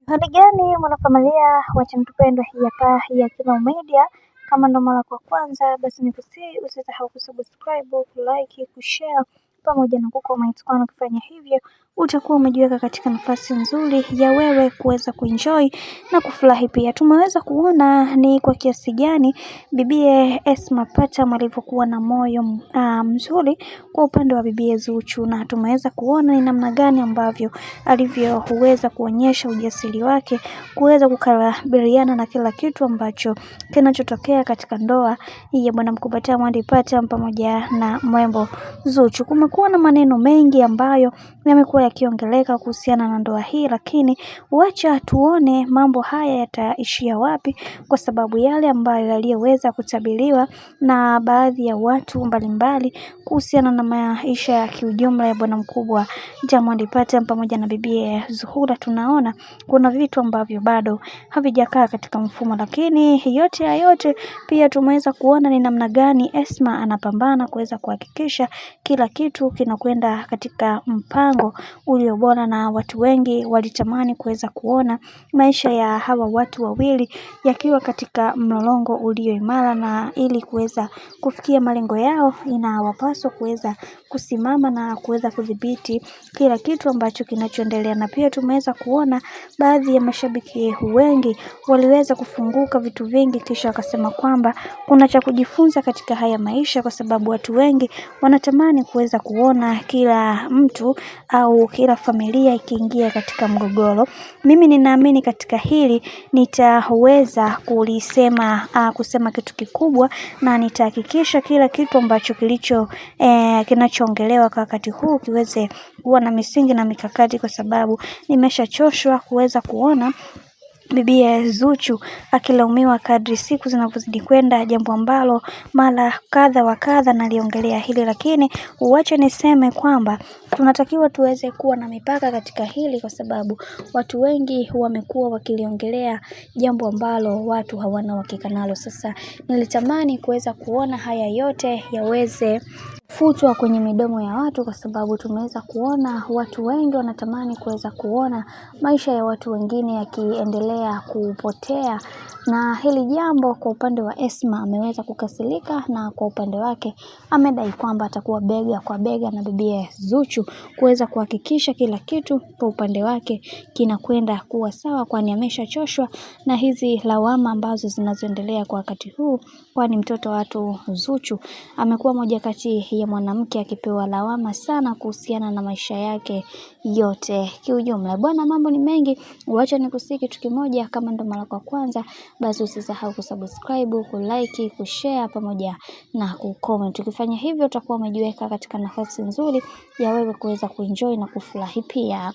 Hali gani mwanafamilia wa Tupendwa, hii hapa ya Kino Media. Kama ndo mara kwa kwanza, basi nikusihi usisahau kusubscribe, kulike, kushare pamoja na kucomment, kwani ukifanya hivyo utakuwa umejiweka katika nafasi nzuri ya wewe kuweza kuenjoy na kufurahi pia. Tumeweza kuona ni kwa kiasi gani bibie Esma Patam alivyokuwa na moyo mzuri kwa upande wa bibie Zuchu, na tumeweza kuona ni namna gani ambavyo alivyoweza kuonyesha ujasiri wake kuweza kukabiliana na kila kitu ambacho kinachotokea katika ndoa ya bwana mkubwa Diamond Platnumz pamoja na mrembo Zuchu. Kumekuwa na maneno mengi ambayo yamekuwa yakiongeleka kuhusiana na ndoa hii, lakini wacha tuone mambo haya yataishia wapi, kwa sababu yale ambayo yaliyoweza kutabiriwa na baadhi ya watu mbalimbali kuhusiana na maisha ya kiujumla ya bwana mkubwa Diamond Platnumz pamoja na bibie Zuhura, tunaona kuna vitu ambavyo bado havijakaa katika mfumo, lakini yote ya yote pia tumeweza kuona ni namna gani Esma anapambana kuweza kuhakikisha kila kitu kinakwenda katika mpango ulio bora, na watu wengi walitamani kuweza kuona maisha ya hawa watu wawili yakiwa katika mlolongo ulio imara, na ili kuweza kufikia malengo yao inawapaswa kuweza kusimama na kuweza kudhibiti kila kitu ambacho kinachoendelea. Na pia tumeweza kuona baadhi ya mashabiki wengi waliweza kufunguka vitu vingi, kisha wakasema kwamba kuna cha kujifunza katika haya maisha, kwa sababu watu wengi wanatamani kuweza kuona kila mtu au kila familia ikiingia katika mgogoro. Mimi ninaamini katika hili nitaweza kulisema, kusema kitu kikubwa na nitahakikisha kila kitu ambacho kilicho kinachoongelewa kwa wakati huu kiweze kuwa na misingi na mikakati, kwa sababu nimeshachoshwa kuweza kuona bibie Zuchu akilaumiwa kadri siku zinavyozidi kwenda, jambo ambalo mara kadha wa kadha naliongelea hili, lakini uache niseme kwamba tunatakiwa tuweze kuwa na mipaka katika hili, kwa sababu watu wengi wamekuwa wakiliongelea jambo ambalo watu hawana uhakika nalo. Sasa nilitamani kuweza kuona haya yote yaweze futwa kwenye midomo ya watu, kwa sababu tumeweza kuona watu wengi wanatamani kuweza kuona maisha ya watu wengine yakiendelea kupotea. Na hili jambo kwa upande wa Esma ameweza kukasirika, na kwa upande wake amedai kwamba atakuwa bega kwa bega na bibie Zuchu kuweza kuhakikisha kila kitu kwa upande wake kinakwenda kuwa sawa, kwani ameshachoshwa na hizi lawama ambazo zinazoendelea kwa wakati huu, kwani mtoto watu Zuchu amekuwa moja kati ya mwanamke akipewa lawama sana kuhusiana na maisha yake yote kiujumla. Bwana, mambo ni mengi, wacha nikusihi kitu kimoja. Kama ndo mara kwa kwanza, basi usisahau kusubscribe, kulike, kushare pamoja na kucomment. Ukifanya hivyo utakuwa umejiweka katika nafasi nzuri ya wewe kuweza kuenjoy na kufurahi pia.